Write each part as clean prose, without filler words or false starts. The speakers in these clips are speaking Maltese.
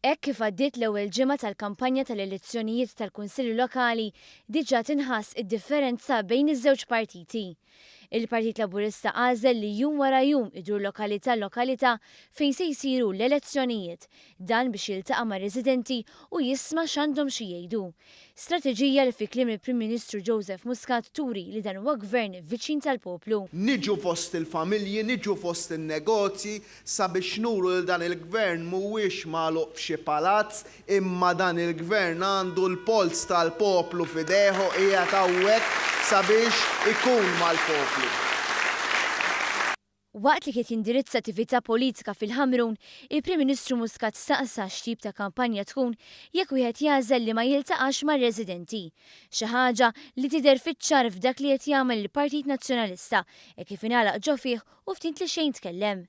Hekk kif għaddiet l-ewwel ġimgħa tal-kampanja tal-elezzjonijiet tal-Kunsilli Lokali, diġà tinħass id-differenza bejn iż-żewġ partiti. Il-Partit Laburista għażel li jum wara jum idur lokalità lokalità fejn se jsiru l-elezzjonijiet. Dan biex jiltaqa' mar-residenti u jisma' x'għandhom xi jgħidu. Strateġija li fi kliem il-Prim Ministru Joseph Muscat turi li dan huwa gvern viċin tal-poplu. Niġu fost il-familji, niġu fost in-negozji sabiex nuru li dan il-gvern mhuwiex magħluq f'xi palazz imma dan il-gvern għandu l-polz tal-poplu f'idejh u qiegħed hawnhekk sabiex ikun mal-poplu. Waqt li kien jindirizza attività politika fil-Ħamrun, il-Prim Ministru Muscat staqsa x'tip ta' kampanja tkun jekk wieħed jagħżel li ma jiltaqax mar-residenti. Xi ħaġa li tidher fiċ-ċar f'dak li qed jagħmel il-Partit Nazzjonalista hekk kif ingħalaq ġo fih u ftit li xejn tkellem.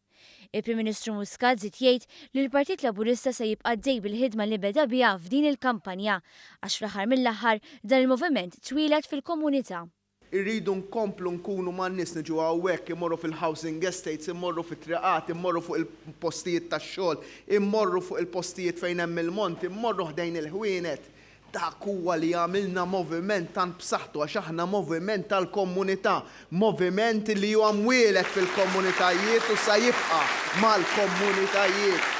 Il-Prim Ministru Muscat żied jgħid li l-Partit Laburista se jibqa' għaddej bil-ħidma li beda biha f'din il-kampanja għax fl-aħħar mill-aħħar dan il-moviment twieled fil-komunità. Irridu nkomplu nkunu man-nies, niġu hawnhekk, immorru fil-housing estates, immorru fit-triqat, immorru fuq il-postijiet tax-xogħol, immorru fuq il-postijiet fejn hemm il-monti, immorru ħdejn il-ħwienet. Dak huwa li jagħmilna moviment tant b'saħħtu għax aħna moviment tal-komunità, moviment li huwa mwieled fil-komunitajiet u sa jibqa' mal-komunitajiet.